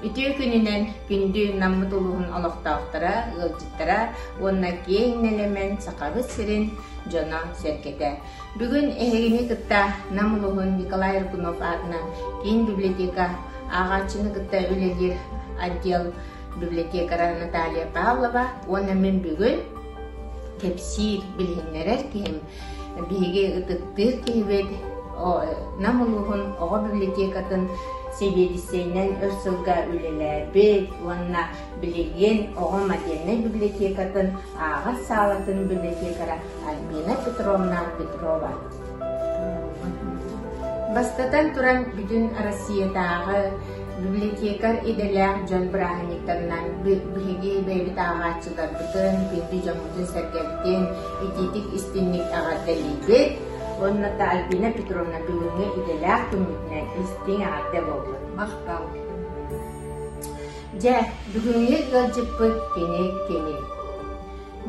Үтүө күнүнэн күндү Наммыт улууһун олохтоохторо, ыалдьыттара уонна киэҥ нэлэмэн Сахабыт сирин дьоно-сэргэтэ. Бүгүн эһигини кытта Нам улууһун Николай Аргунов аатынан киин библиотека ааҕааччыны кытта үлэлиир отдел библиотекара Наталья Павлова уонна мин бүгүн кэпсиир, билиһиннэрэр киһим биһиги ытыктыыр киһибит Нам улууһун оҕо библиотекатын сэбиэдиссэйинэн өр сылга үлэлээбит уонна билигин оҕо модельнай библиотекатын ааҕар саалатын библиотекара Альбина Петровна Петрова. Бастатан туран бүтүн Россиятааҕы библиотекарь идэлээх дьон бырааһынньыктарынан биһиги бэйэбит ааҕааччыларбытын, күндү дьоммутун-сэргэбитин итиитик истиҥник эҕэрдэлиибит уонна та Альбина Петровна бүгүҥҥү идэлээх күммүтүнэн истиҥ эҕэрдэ буоллун. Махтал. Дьэ, бүгүҥҥү ыалдьыппыт кини кимий?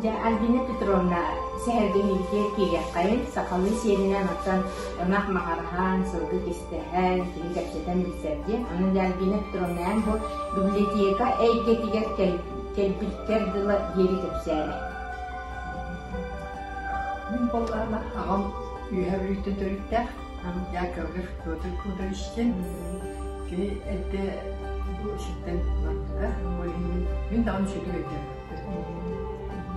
Дьэ, Альбина Петровна, сэһэргэһиибитигэр киириэххэйин, сахалыы сиэринэн оттон ынах маҕарыһан, сылгы кистэһэн, киһи кэпсэтэн билсэр диэн. Онон дьэ, Альбина Петровна, эн бу библиотека эйгэтигэр кэлбиккэр дылы диэри кэпсээрэ. Мин буоллаҕына аҕам Үөһээ Бүлүүттэн төрүттээх Яковлев Петр Федорович диэн. Кини эрдэ бу сиртэн барбыта. Ол иһин мин даҕаны сүтүк өйдөөбөппүн.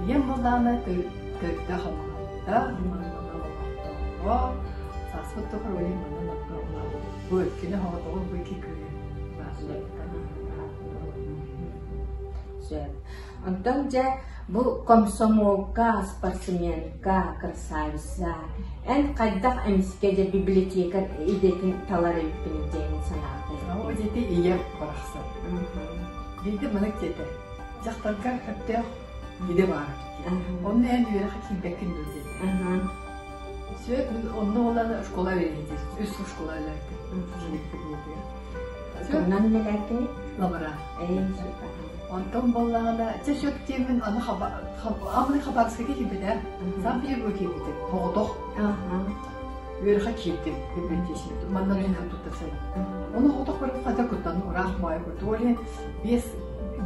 Ийэм буоллаҕына төрдө Хамаҕатта, манна олохтооҕо, сааспыт тухары ол иһин манна бу кини соҕотоҕун бу икки күнү Сөп. Онтон дьэ бу комсомолка, спортсменка, красавица, эн хайдах эмискэ дьэ библиотека идэтин талар эбиппин диэн санаатыҥ? Ол ити ийэм барахсан. Биирдэ маннык диэтэ. Дьахтарга сөптөөх идэ баар диэн. Онно эн үөрэххэ киирбэккин дуо диэтэ. Сөп, мин онно буолан школа үөрэхтиир. Үс сыл школа үлэлээбитим. Кабинетыгар. Тугунан үлэлээттиҥий? Лабора. Онтон буоллаҕына, чэ сөп диэммин аны аны Хабаровскайга киирбитэ. Санкт-Петербурга киирбитим. Соҕотох. Үөрэххэ киирдим библиотечник. Манна мин туттарсабын. Ону соҕотох барып хата куттан ыраах моой курдук. Ол иһин биэс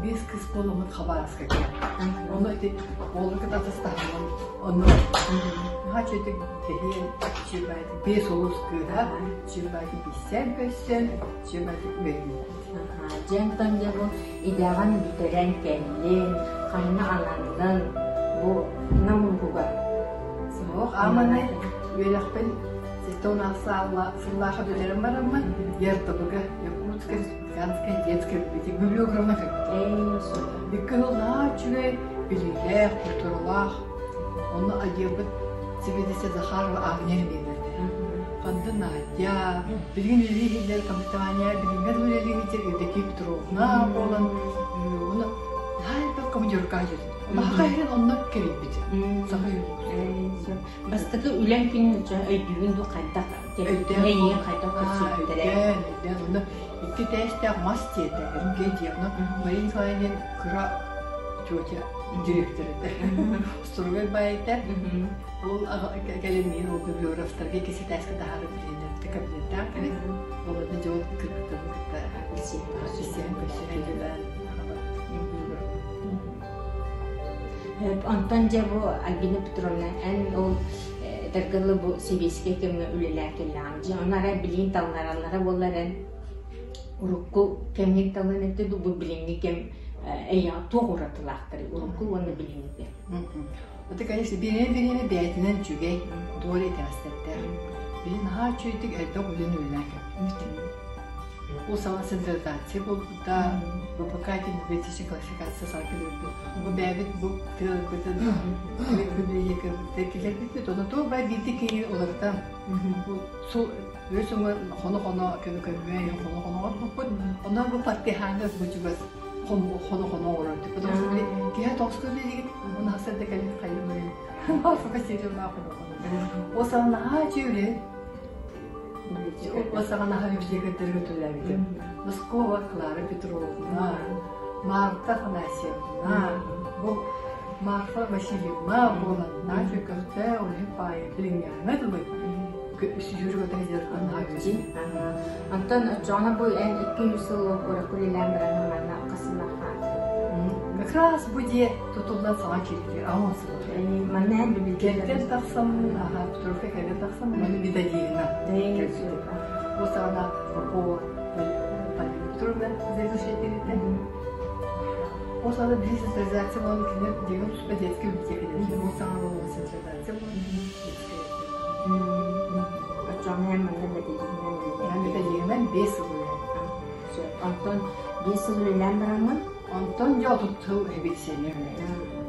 биэс кыс буоламмыт Хабаровскайга. Ону ити уолу кытта атастаһаммын онно наһаа үчүгэйдик бэһиэн үчүгэйдик биэс улуус кыыһа үчүгэйдик билсэн көрсөн үчүгэйдик үөрдүбүт. Дьэ онтон дьэ бу идэҕин бүтэрэн кэллин, ханна ананнын бу Нам улууһугар? Суох, ааманай үөрэхпин 76 сыллааха бүтэрэн бараммын ЕРТБ-га Якутская республиканская детская библиотека библиограмма кэлбитим. Икки сыл наһаа үчүгэй, билиилээх, культуралаах. Онно отделбыт сэбиэдиссэ Захарова Агния Ильинична. Ханды Надя, билигин үлэлии иһиллэр комплектование билиҥҥэ да үлэлии сылдьар Евдокия Петровна буолан, оны наһаа элбэх командировка сылдьар. Саха иһин онно кэрийбит. Саха иһин. Бастакы үлэҥ күнүн өйдүүгүн дуу хайдах эйиин хайдах көрсүбүттэрэ? Өйдөөн, өйдөөн. Онно икки тээстээх мас диэтэ, эргэ дьиэ. Онно Мария Николаевна кыра тетя директор этэ. Суругай баай этэ. Ол кэлин миин ол библиографтарга икки этээскэ таһаарып билиэннэрбитэ кабинеттаах эбит. Ол онно дьэ ол кыргыттарын кытта билсиһэн көрсүһэн Онтон дьэ бу Альбина Петровна эн ол этэргэ бу сэбиэскэй кэмҥэ үлэлээн кэллэҕиҥ дьэ ону арай билигин таллараллара буоллар эн урукку кэмҥин талан этэ дуу бу билиҥҥи кэм эйиэхэ туох уратылаахтарый урукку уонна билиҥҥи Это, конечно, бириэмэ-бириэмэ бэйэтинэн үчүгэй, туора итэҕэстэрдээх. Биһи наһаа үчүгэйдик элбэх үлэни үлэлээн кэлбиппит. Ол саҥа централизация буолбута, ВПК библиотечнай классификация саҥа кэлбит. Бу бэйэбит бу тыалбытын библиотекабыт киллэрбиппит. Ону туох баар биирдик киһи уларытан бу сул үс уҥа хоно-хоно көмө-көмө хоно-хоно оҥорбуппут. Онон бу партиһааҥҥа бу чугас хоно-хоно оҥорор. Потому что киһи тоҕуска билигин оны хасар да кэлин хайым хоно-хоно. Ол саҕана наһаа үчүгэй Ол саҕана библиотекардарга үлэлээбитим. Носкова Клара Петровна, Марта Афанасьевна, бу Марфа Васильевна буолан наша көхтөөх үлэһит баайы билиҥҥээҥҥэ дылы. Сүүрүк өтө Дьи. Онтон оччоҕуна бу эн 200 сыл куоракка үлэлээн баран манна хасыллахха. Как раз бу дьиэ тутуллан саҥа киирдэ, аҕыс сыл. Манна эн библиотека Кэргэн тахсан, аха, Петровка кэргэн тахсан, маны методиһынан кэлбитим. Бу саҕана Попова Полина Петровна заведующая тэрилтэ. Ол саҕана биһи централизация буолан кинилэр дьиэгэ туспа детскэй библиотека диэн. Ол саҥа буолан централизация буолан детскэй. Оччоҕуна эн манна методиһынан үлэлээн Методиһынан 5 сыл үлэлээбитим. Сөп. Онтон 5 сыл үлэлээн бараҥҥын? Онтон дьэ 30 сыл эбиэссийэнэ үлэлээбитим.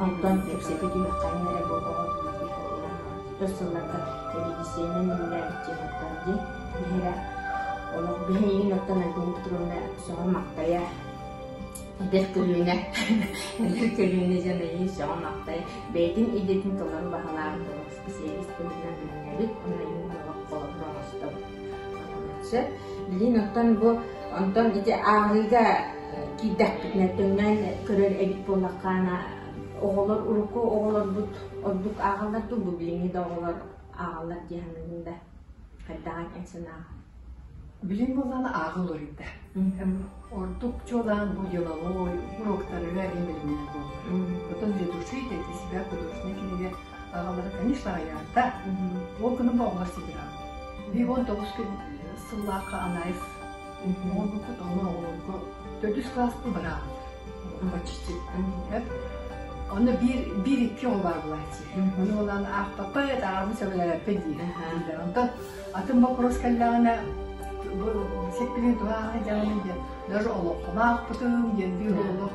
Онтон кэпсэтэ түһүөххайын эрэ бу оҕо библиотекатыгар өр сылларга эбидиссиэнэн үлэлээбит дьиэҕиттэн дии биһиэрэ олох биһиги оттон Альбина Петровна сөҕө-махтайа эдэр көлүөнэ эдэр көлүөнэ дьон эйиин сөҕө-махтайа бэйэтин идэтин толору баһылаабыт олох специалист быһыытынан билинэбит уонна иһин олох холобур оҥостобут. Сөп. Билин оттон бу онтон ити ааҕыыга киирдэхпитинэ тэҥнээн көрөр эбит буоллаххына оҕолор урукку оҕолорбут ордук ааҕаллар дуу бу билиҥҥи да оҕолор ааҕаллар дии саныыгын да хайдаҕын эн санааҕын? Билим буоллаҕына ааҕа уларыйда. Ордук чуолаан бу деловой уроктарыгар иһин билиминэн буоллар. Потом для души, для себя художественный кинигэ ааҕаллара, конечно, аҕыйаата. Ол гынан оҕолор сибир ааҕаллар. Биир 19 күн сыллаахха анаев Оҥорбуппут онно оҕолорго төрдүс кылааспын бараабыт. Почти. Онно биир биир икки оҕо баар буолааччы. Ону буолан аахпаппыт, ааҕабын сөбүлээбэппит диир. Онтон атын боппуруос кэллэҕинэ бу сиппилин туһа ааҕа диэн даже олоххону аахпытым диэн биир олох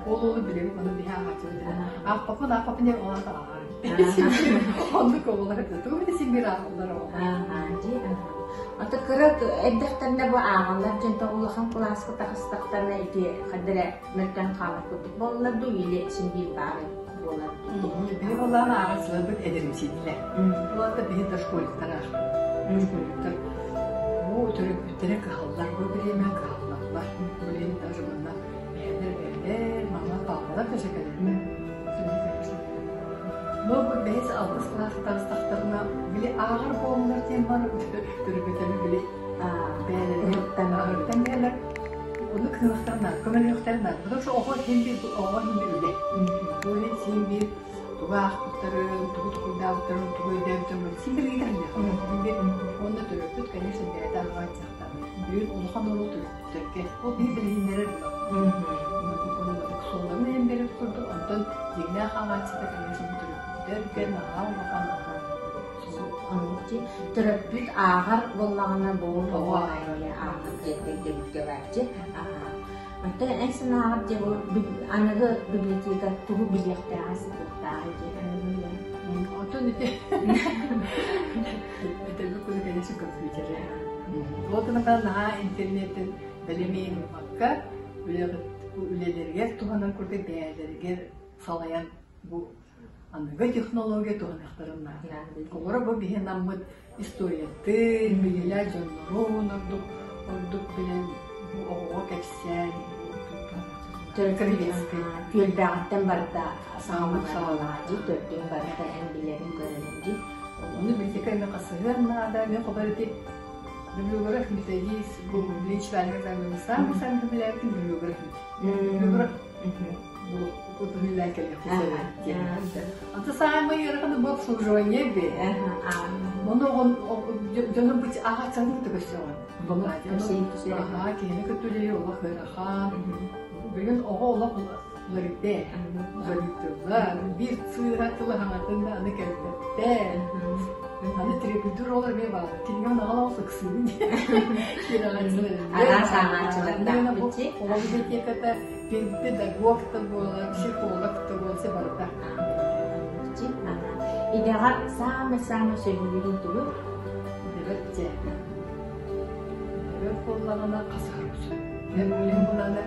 ол уолу билэбит ону биһи ааҕааччыбыт аахпаппын аахпаппын диэн ол аата ааҕар оннук оҕолор этэ тугу бити син биир ааҕаллар оҕолор Ата кыра эрдэхтэринэ бу ааҕаллар дьонтон улахан кылааска таҕыстахтарына ити ханна эрэ мөлтөөн хаалар курдук буолаллар дуу или син биир баар буолар дуу? Биһи буоллаҕына ааҕааччыларбыт эдэримсийдилэр. Ол аата биһи дошкольниктар аахпыт. Дошкольниктар бу төрөппүттэрэ кыһаллар, бу бириэмэ кыһаллаллар. Билигин даже манна эһэлэр, эбэлэр, мама, папалар даже кэлэллэр. Но бу бэһис алтыс кылааска таҕыстахтарына били ааҕар буоллулар диэн бар төрөппүттэрбит били бэйэлэрин аһыттан бэйэлэр ону кыһыахтарын наада, көмөлөһүөхтэрин наада. Потому что оҕо син биир оҕо син биир үлэ. Ол иһин син биир тугу аахпыттарын, тугу толкуйдаабыттарын, тугу өйдөөбүттэрин син биир ыйыталлар. Син биир уонна төрөппүт, конечно, бэйэтэ ааҕааччахтаах. Бүгүн улахан оруол төрөппүттэргэ. Ол биир билиһиннэрэр суолларын ыйан биэрэр курдук, онтон дьиҥнээх ааҕааччыта, конечно, бу төрөппүттэргэ наһаа улахан Төрөппүт ааҕар буоллаҕына бу оҕо ааҕар диэн өйдөбүлгэ бааччы. Оттон эн санааҕар дьэ бу аныгы библиотека тугу билиэхтээҕэ сытыахтааҕа диэн аныгы Оттон ити этэрбит курдук, конечно, компьютеры. Ол гынан баран наһаа интернеттэн бэлэмиин ылбакка, үлэлэригэр туһанар курдук бэйэлэригэр салайан бу аныгы технология туһаныахтарын наада. Олоро бу биһи наммыт историятын, билилэр дьоннорун ордук ордук билэн бу оҕоҕо кэпсээн Түөлбэҕиттэн барыта саҥалаах дии, төрдүн барыта эн билэрин көрөрүн дии. Ону библиотека эмэ хасыһыан наада, мен хобар ити библиограф методист, бу личвальга самый самый билээбитим библиограф. Библиограф Ата саамай ыарахан бу обслуживание бе. Ону дьону бу аҕаччаны кытта көрсөҕүн. Аха, киһини кытта үлэлиир олох ыарахан. Бүгүн оҕо олох уларыйда. Уларыйтыллар. Биир сыыһа тылы хаҥатын да аны кэлбэттэр. Аны требуйдуур оҕолор эмиэ бааллар. Кинигэ аҕала ыксыыбын диэн. Араас ааҕааччылардаах бичи. Оҕо библиотеката Педагог да буолар, психолог да буолса барыта. Идэҕэр саамай-саамай сөбүлүүрүн тугуй? Идэбэр дьэ. Идэбэр буоллаҕына хасыһарбыт. Мен билим буланы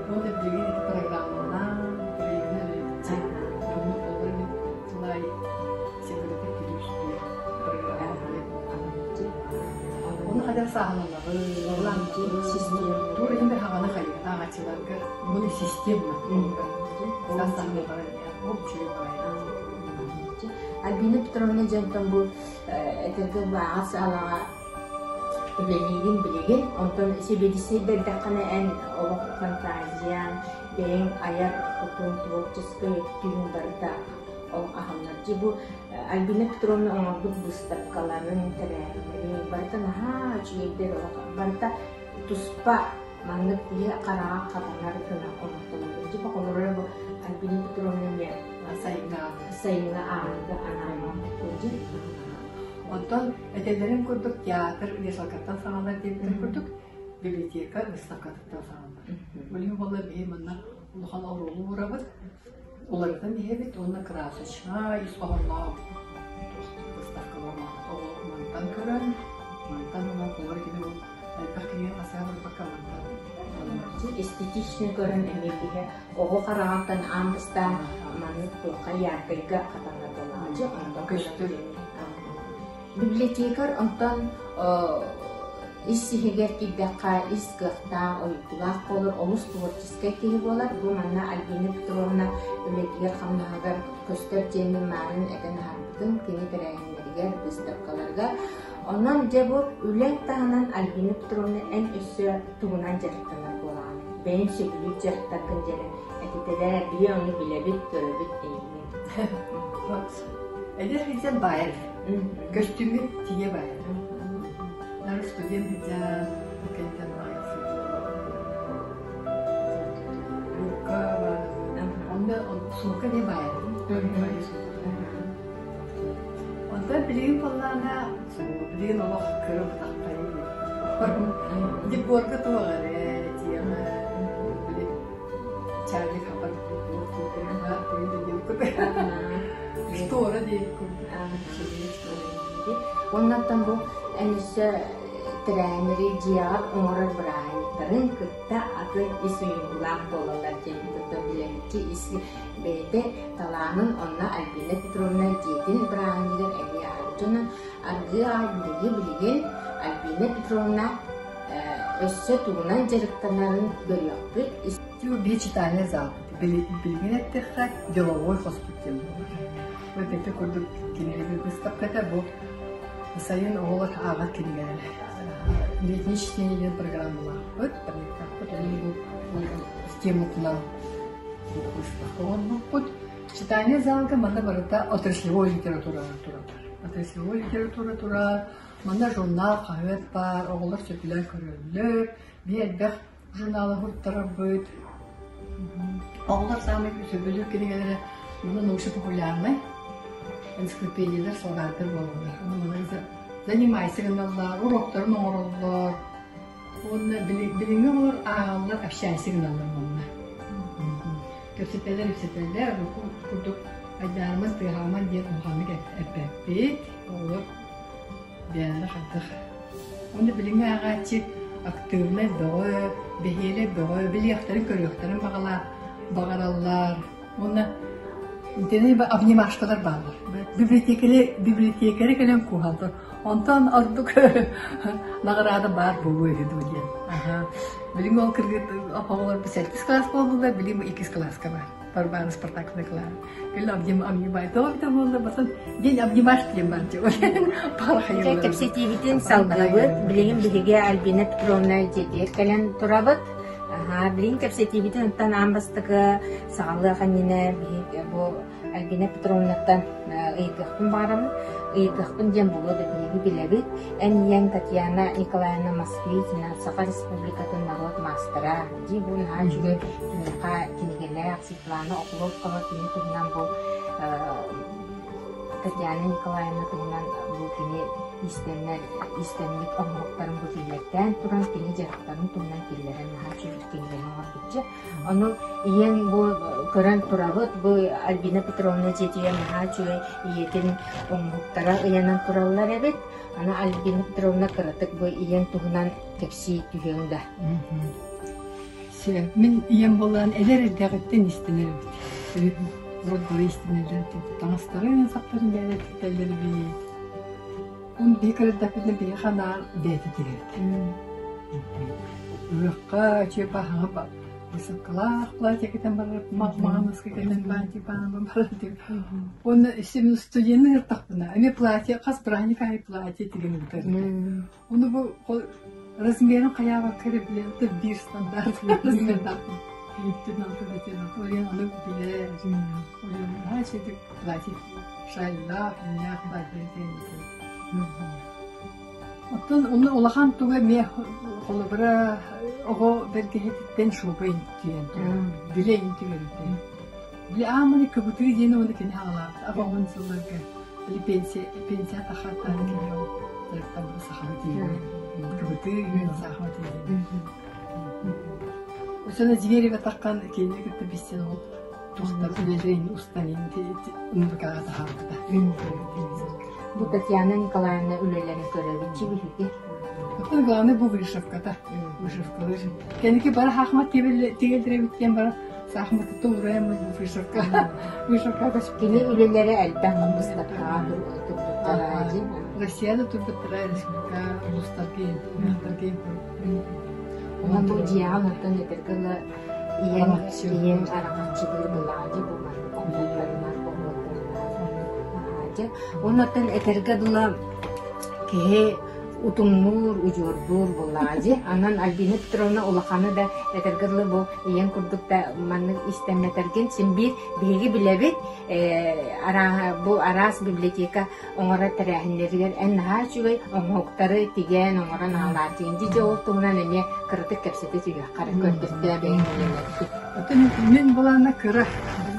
уонна билигин ити программалаан, билигин үлэличчи. Дьону олор мин сылай секретарь күлүүстүү программа Ону хадar сааһыланаҕын, тур иһин бер хаҕаны хайыгын ааҕааччыларга Буну система. Альбина Петровна дьонтон бу этэргэ бааҕа саалаҕа үлэлиигин билигин, онтон сэбиэдиссэй бэрдэххинэ эн олох фантазияҥ, бэйэҥ айар хотун творческай өттүн барыта ол аһыллар. Дьи бу Альбина Петровна оҥорбут быыстапкаларын, тэрээһиннэрин барыта наһаа үчүгэйдэр олох барыта туспа маннык киһи хараҕа хатанар гына оҥортолорун. Дьи холобура бу Альбина Петровна эмиэ сайыҥҥа сайыҥҥы ааҕыыга анаан дьи Онтон этэллэрин курдук театр вешалкаттан саҕаланар диэбиттэрин курдук библиотека выставкатыттан саҕаланар. Билигин буолла биһи манна улахан оруолу уурабыт, уларытан иһэбит уонна красочнай ис хоһоонноох выставкалар оҕо мантан көрөн, мантан ылан олор кини ол элбэх киһи асаа барбакка мантан Эстетично көрөн эмиэ киһи оҕо хараҕыттан аан бастаан маннык туохха яркайга хатанар буолаҕа онтон көстөр. Библиотекарь онтон ис иһигэр киирдэххэ ис кыахтаах, уйгулаах буолар, олус творческай киһи буолар. Бу манна Альбина Петровна үлэтигэр-хамнаһыгар көстөр диэммин маарын этэн аһарбытым кини тэрээһиннэригэр, быыстапкаларыгар. Онон дьэ бу үлэҥ таһынан Альбина Петровна эн өссө тугунан дьарыктанар буолаҕын? Бэйэҥ сөбүлүүр дьарыктаргын дьэрэ этитэлээр, биһи ону билэбит, көрөбүт эйигин. Эдэр сылдьан баайар. Көстүүмү тиийэ баайар. Нары студент сылдьан, кэнтэн Юрка Онно сумка не баайар. Онтон билигин буоллаҕына, билигин олох кыра бытахтай Декорга туох эрэ тиэмэ били Чарли Хабар Штора диэбит курдук. Оннуттан бу эн өссө тэрээһиннэри дьиэҕэр оҥорор бырааһынньыктарын кытта атын ис уйулҕалаах буолаллар диэн кытта билэбитчи ис бэйэтэ талаанын онно Альбина Петровна дьиэтин бырааһынньыгар эмиэ дьонун аргыы аҕай биһиги билигин Альбина Петровна өссө тугунан дьарыктанарын көрүөхпүт. Биир читальный зал билигин эттэххэ деловой хоспут диэн буолар. Вот это курдук кинигэ выставката бу сайын оҕолор ааҕар кинигэлэрэ. Летнее чтение диэн программалаахпыт, проекттаахпыт, оны бу тематынан выставка оҥорбуппут. Читальный залга манна барыта отраслевой литература турар. Отраслевой литература турар, манна журнал, хаһыат баар, оҕолор сөбүлээн көрөллөр, биир элбэх журналы уһуттарарбыт. Оҕолор саамай сөбүлүүр кинигэлэрэ манна научно-популярнай энциклопедиялар, словардар буолаллар. Ону манна занимайся гыналлар, уроктарын оҥороллор. Уонна билиҥҥи оҕолор ааҕаллар, общайся гыналлар манна. Кэпсэтэллэр, ипсэтэллэр, курдук айдаарымас, тыаһааман диэн улаханнык эппэппит. Оҕолор бэйэлэрэ хайдах. Уонна билиҥҥи ааҕааччы актыыбынай бөҕө, бэһиэлэй бөҕө, билиэхтэрин-көрүөхтэрин баҕалаах баҕараллар. Уонна итини обнимашкалар бааллар. Библиотекэри, библиотекэри кэлэн кууһаллар. Онтон ордук наҕараада баар буолуо үһү дуу диэн. Билиҥҥи ол кыргыт оҕолор сэттис кылаас буоллулар, билигин бу иккис кылааска бар. Варвара Спартаковна Клара. Кэлин обним обнимай тоҕо эбитэ буолла басын день обнимашки диэн бар дьэ. Кэпсэтиибитин салгыыбыт. Билигин биһиги Альбина Петровна дьиэтигэр кэлэн турабыт. Билигин кэпсэтиибитин оттон аан бастакы саҕалыах иннинэ биһиги бу Альбина Петровнаттан ыйытыахпын баҕараммын. Ыйытыахпын диэн буолуо да биһиги билэбит. Эн ийэҥ Татьяна Николаевна Москвитина Саха Республикатын норуот маастара. Дии бу наһаа үчүгэй киниэхэ кинигэлээх Светлана Охлопкова кини туһунан бу Татьяна Николаевна туһунан бу кини иистэннэр иистэммит оҥоһуктарын бу киллэртээн туран кини дьарыктарын туһунан киллэрэн наһаа үчүгэй кинигэни оҥорбутча. Ону ийэҥ бу көрөн турабыт, бу Альбина Петровна дьиэтигэр наһаа үчүгэй ийэтин оҥоһуктара ыйанан тураллар эбит. Аны Альбина Петровна кыратык бу ийэҥ туһунан кэпсии түһүөҥ да. Мин ийэм буолан эдэр эрдэҕиттэн истинэр эбит. Урут бары истинэллэр таҥастарын, саптарын бэйэлэр тутталлар эбит. Уон биһи кырырдахпытына биһиэхэ анаан бэйэтэ тигэрбит. Ыһыахха чыапа хаҥа Высокалаах платье кэтэн барар, маҕаныска кэтэн баанчык баанан барар диэн. Уонна өссө мин студенын ыртахпына, эмиэ платье, хас праздник аайы платье тигэн ыытар этэ. Ону бу размерын хайаабакка эрэ билэн, биир стандарт размердаахпын. Бүттүн алта бүтүн ону билэр. Наһаа үчүгэй платье шаллаах, иннээх платье Оттон ону улахан туга эмиэ холобура оҕо бэргэһэтиттэн шуба интүйэн турар, билэ интүйэритэ. Били ааманы кыбытыы диэн уонна кини хаалаабыт аҕа сылларга били пенсия пенсия тахааттаан кини ол дьарыктаммыт сахабыт диэн кыбытыы диэн саахабыт диэн. Осона Зверева таххан кинини кытта билсэн ол туохтар үлэлэрин устан ынырыкаҕа таһаарбыта. Бу Татьяна Николаевна үлэлэрин көрөбүт биһиги. Оттон главное бу вышивката. Вышивкалар. Кэнники бары хаахмат тигэлдирэбит диэн баран саахматыттан уурайаммыт бу вышивка. Вышивка Кини үлэлэрэ элбэх быыстапкаҕа турбуттара дии. Россияда турбуттара республика улуустарга мехтарга Онон бу дьиэҕэ онтон этэргэ ыла ийэҥ ийэҥ араҥаччылыыр былаҕа дии бу маннык оҥоһуктарынан оһуордарынан Оннуттан этэргэ дылы киһи утумнуур, удьуордуур буоллаҕа дии. Онон Альбина Петровна улаханы да этэргэ дылы бу ийэҥ курдук да маннык истэммэтэргин син биир биһиги билэбит бу араас библиотека оҥорор тэрээһиннэригэр эн наһаа үчүгэй оҥоһуктары тигэн оҥорон аҕалааччыгын дии дьэ ол туһунан эмиэ кыратык кэпсэтэ түһүөххэ эрэ көрдөстөө бэйэҥ үлэлэргин. Оттон мин былаана кыра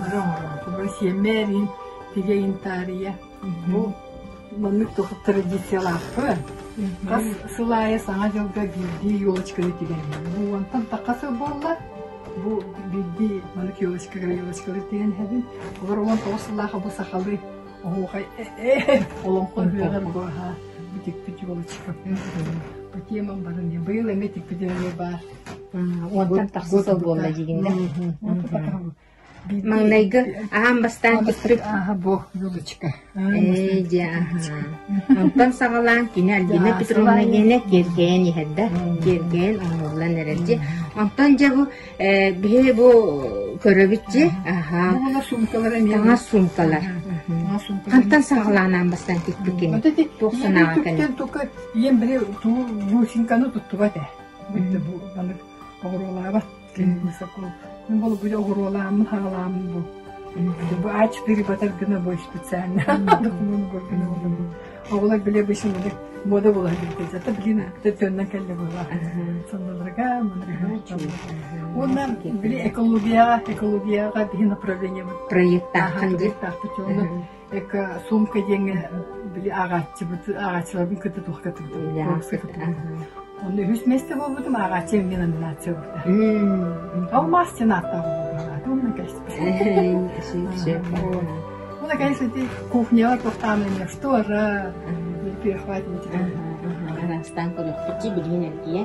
кыра оҥоробун. Сиэммэр тигэйин таарыйа бу маннык туох традициялаахпын. Хас сыл аайы Саҥа дьылга биирдии елочканы тигэммин. Бу уонтан тахха сыл буолла. Бу биирдии маннык елочка елочкалары тигэн иһэбин. Олор 19 сыллаах бу сахалыы оһуохай олоҥхо ыһыаҕар бу аһаа бу тикпит елочка. Бу темам барын диэн. Быйыл эмиэ тикпит эмиэ баар. Уонтан тахса сыл буолла диигин да? Маҥнайгы аан бастаан тикпит Ааһа бу елочка. Ээ дьэ аһаа. Онтон саҕалаан кини Альбина Петровна диэнэ киэркэйэн иһэр да, киэркэйэн оҥоһуллан эрэр дьи. Онтон дьэ бу биһи бу көрөбүт дьи аһаа Буолар суумкалар эмиэ. таҥас суумкалар. Хантан саҕалаан аан бастаан тикпиккиний? Туох санааҕа кэллиҥ? Только ийэм били туу бусинканы туттубат ээ. Бүттэ бу маннык оҕуруолаабат. Мин бу били оҕуруолааммын хаалааммын бу бу А4 батар гына бу специально документ гына оҕолор биле бу мода була билбит зато блин төннөн кэллэ була соннолорга уонна били экологияҕа экологияҕа биһи направление проекттааххын проекттаахпыт уонна эко сумка диэҥҥэ били ааҕааччыбыт ааҕааччыларбын кытта туохка кыттыбытым Онно үһүс миэстэ буолбутум, ааҕааччы эмиэ номинация ылбыта. Алмаас диэн ааттаах буолбут. Онно кэлсибит. Онно кэлсибит кухняҕа туохтаан эмиэ штора, перехватывать. Араастаан көрүөхпүт дии билигин эргийэ.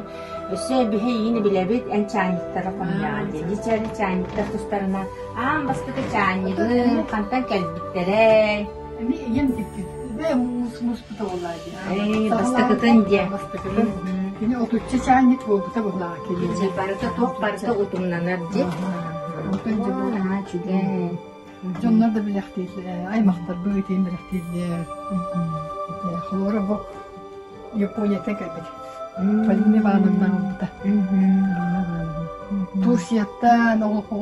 Өссө биһи эйиини билэбит, эн чаанньыктары хомуйаҕын диэн. Дьэ чаанньыктар тустарына аан бастакы чаанньыгын хантан кэлбиттэрэй? Эмиэ ийэм тикпит. Бэйэм муспута буоллаа дии. Бастакытын диэ. Бастакытын. Кини отучча чаанньык буолбута буоллаҕа кини. Барыта туох барыта утумнанар дии. Онтон дьэ бу Наһаа үчүгэй. Дьоннор да билэхтииллэр, аймахтар быытыйын билэхтииллэр. Холобура бу Японияттан кэлбит. Полина Ивановна ылбыта. Полина Ивановна. Турцияттан оҕо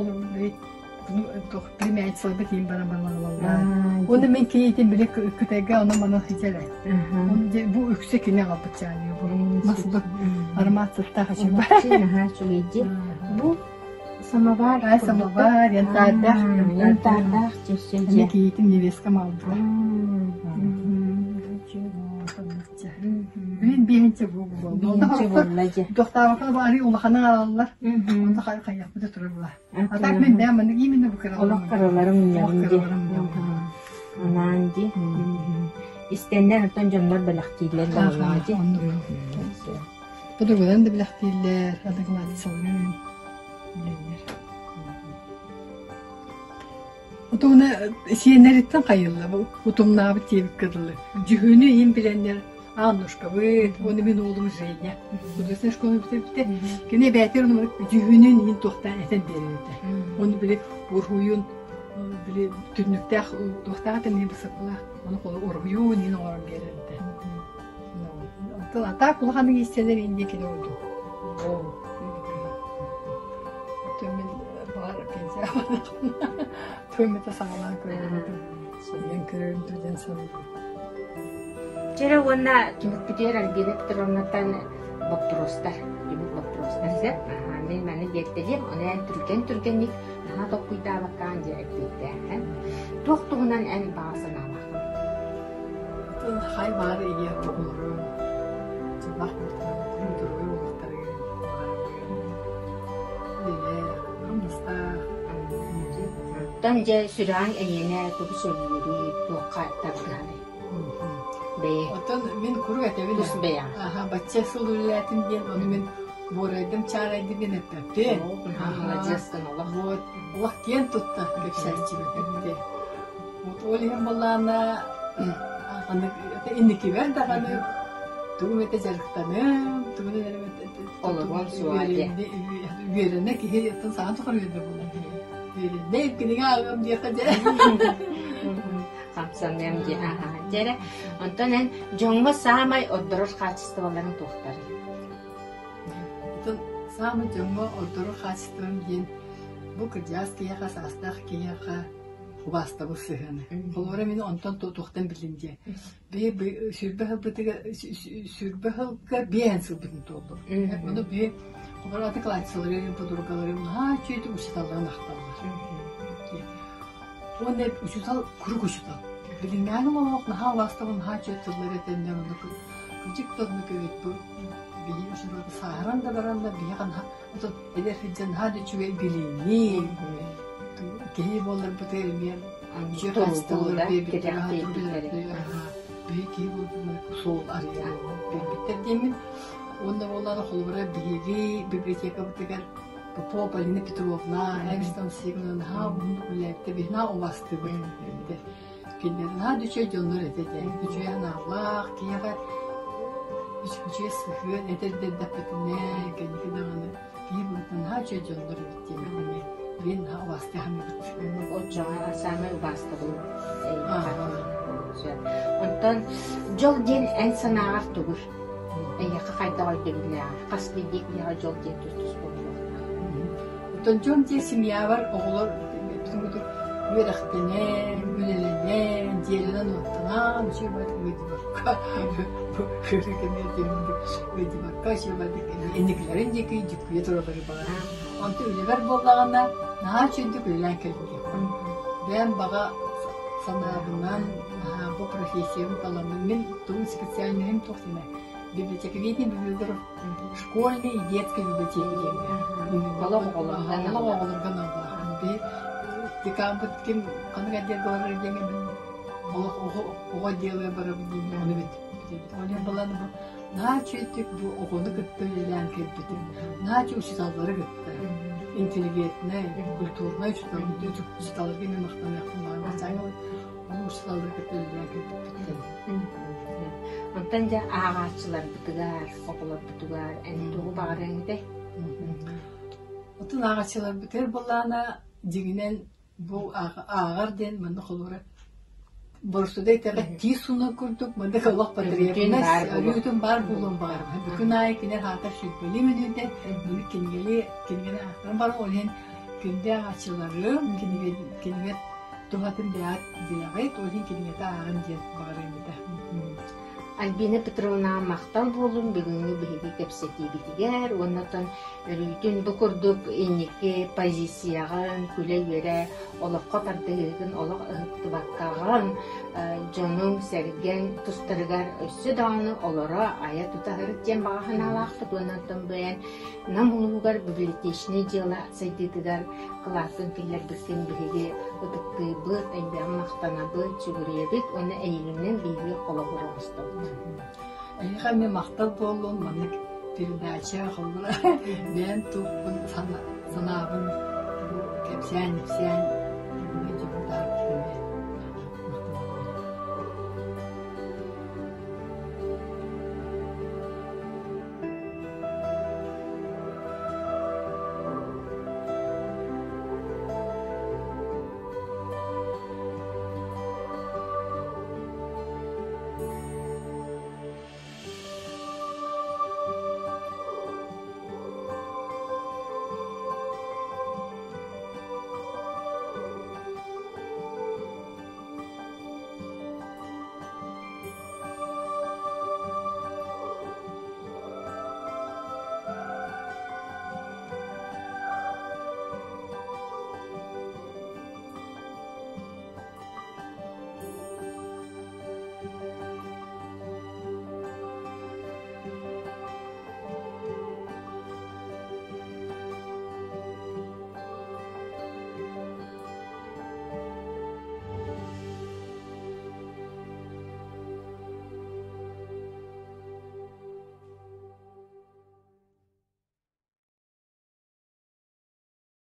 племянницаларга тиийэн баран баран Уонна мин кийиитин били Кытайга онон манан сылдьар Бу үксэ кини аҕалбыт чаанньыга бу мас бу аромат сыттаах ачыба. Наһаа үчүгэй Бу самовар Ай самовар янтардаах янтардаах Эмиэ кийиитин невесткам аҕалбыта. Билин биэһинчэ буолла. Дохтаабакка баары улаханы аалаллар. Онто хайахпыта турар була. А так мин бэйэм маннык именно бу Олох кыраларым мунньабын дии. Анаан дии. Истэннэр оттон дьоннор бэлэхтииллэр буоллаҕа дии. Подругаларын да бэлэхтииллэр, одноклассницаларын билэллэр. Утумна сиэннэриттэн хайылла бу утумнаабыт диэбиккэ дылы. Дьүһүнү иин билэннэр Аннушкабыт, уонна мин уолум Женя. Художественнай школаны бүтэрбитэ. Кини эбээтэр ону дьүһүнүн иһин туохтаан этэн биэрэр этэ. Ону били уруһуйун били түннүктээх туохтаах этэ мин бысыппалаах. Ону уруһуйун иһин оҥорон биэрэр этэ. Онтон атаак улаханнык иистэнэр инде кини ордук. Оттон мин баҕар пенсия Туймата саҕалаан көрөрүм, сылдьан көрөрүм диэн саныыбын. Чэрэ уонна түмүкпүтүгэр Альбина Петровнаттан боппуруостар, түмүк боппуруостар сөп. Мин маны биэртэлиэм, ону эн түргэн-түргэнник наһаа толкуйдаабаккаан дьэ эппиэттээххин. Туох туһунан эн баҕа санаалааххын? Хай баар ийэ оҕолору дьыллаах буолтарын, куруук доруобай буолуохтарын үлэлээх, хамнастаах. Оттон дьэ сүрэҕиҥ эйиэнэ тугу сөбүлүүрүй, туохха тардыһарый? Бэйэ. Оттон мин куруук этэбин Тус бэйэҕэ. Аха, бачча сыл үлэлээтим диэн, ону мин буорайдым, чаарайдым диэн эппэппин. Маладьыаскын олох. Вот, олох киэн тутта кэпсээччибин эттэ. Вот ол иһин былаана инникибэр даҕаны тугум этэ дьарыктаныам, тугунан эрэ Олоруом суоҕа диэ. Үөрэнэ киһи оттон саҥа тухары үөрдэ буолар. Үөрэннэ кинигэ ааҕыам диэххэ дьэ. Хамсаныам диэ. Аха. Дьэ онтон эн дьоҥҥо саамай ордорор хаачыстыбаларыҥ туохтарый? Оттон саамай дьоҥҥо ордорор хаачыстыбам диэн бу кырдьаҕас киһиэхэ, саастаах киһиэхэ убаастабыл сыһыана. Холобура мин онтон туохтан билим диэ. Биһи 20 сылбытыгар 20 сылга биэһэн сылбытын туоллум. Ону биһи холобура аты классаларым, подругаларым наһаа үчүгэйдик учууталларын ахталлар. Уонна учуутал куруук учуутал. Билиҥҥээҥи олох наһаа убаастабыл наһаа үчүгэй тыллар этэннэр онно кырдьык да оннук эбит бу биһи учууталга сааһыран да баран да биһиэхэ наһаа Отон эдэр сылдьан наһаа да үчүгэй билиини, киһи буолларбытыгар эмиэ үчүгэй хаачыстыбалары биэрбиттэр, биһи киһи буолбут суол арыйан биэрбиттэр диэммин. Уонна буоллаҕына холобура биһиги библиотекабытыгар Попова Полина Петровна, Эристон Сигна наһаа уһуннук үлэлээбиттэр, биһи наһаа убаастыыбыт. Кинилэр наһаа да үчүгэй дьоннор этэ этэ. Үчүгэй анаалаах, киһиэхэ үчүгэй сыһыан этэр да эрдэхпитинэ, кэнники даҕаны киһи быһыытынан наһаа үчүгэй дьоннор эбит диэн эмиэ билин наһаа убаастыы саныыбыт. Оччоҕо саамай убаастабыл Онтон дьол диэн эн санааҕар тугуй? Эйиэхэ хайдах өйдөбүллээҕий? Хас биирдии киһиэхэ дьол диэн тус-туспа буолуохтаах. Оттон дьон дьиэ семьябар оҕолор үөрэхтэнэн, үлэлэнэн, дьиэлэнэн-уоттанан, үчүгэй ыалдьыбакка, ыалдьыбакка, үчүгэйдик инникилэрин диэки дьүккүйэ тураллары баҕарабын. Онтон үлэбэр буоллаҕына, наһаа үчүгэйдик үлэлээн кэлбитим. Бэйэм баҕа санаабынан, бу профессиябын таламмын, мин тугум специальноһым туох диэмэ, библиотековедение библиограф школьной и детской библиотеки диэҥҥэ. Олох оҕолорго Олох оҕолорго аналлаах. Биир декаммыт ким ханнык отделга барар диэҥҥэ мин олох оҕо оҕо отделыгар барабын диэн ону бит. Ол балан бу наһаа үчүгэйдик бу оҕону кытта үлэлээн кэлбитим. Наһаа үчүгэй учууталлары кытта интеллигентнэй, культурнай учуутал учууталларга эмиэ махтаныахпын баҕарабын. Учууталлары кытта үлэлээн кэлбиппиттэн. Онтон дьэ ааҕааччыларбытыгар, оҕолорбутугар эн тугу баҕарыаҥ этэй? Отун ааҕааччыларбытыгар буоллаҕына, дьиҥинэн бу ааҕар диэн манна холобура боростуой итэҕэ тиис суунар курдук маннык олох потребность өрүүтүн баар буолуон баҕарабын. Бүгүн аайы кини аатар сүүрбэлии мүнүүтэ маннык кинигэли кинигэни аахтаран баран ол иһин күндү ааҕааччыларым кинигэ кинигэ туһатын бэйэҕит билэҕит, ол иһин кинигэтэ ааҕын диэн баҕарыам этэ. Альбина Петровна махтал буоллун бүгүҥҥү биһиги кэпсэтиибитигэр уонна оттон өрүүтүн бу курдук инники позицияҕын күлэ-үөрэ олоххо тардыһыыгын олох ыһыктыбаккаҕын дьонуҥ-сэргэҥ тустарыгар өссө даҕаны олоро айа-тута сырыт диэн баҕа санаалаахпыт уонна оттон бэйэҥ Нам улууһугар библиотечнай дьыала сайдыытыгар кылаатын киллэрбиккин биһиги ытыктыыбыт, элбэҕи махтанабыт, сүгүрүйэбит уонна эйигиннэн биһиги холобур оҥостобут. Эһиэхэ эмиэ махтал буоллун, маннык передача холобура бэйэм туохпун санаабын кэпсээн-ипсээн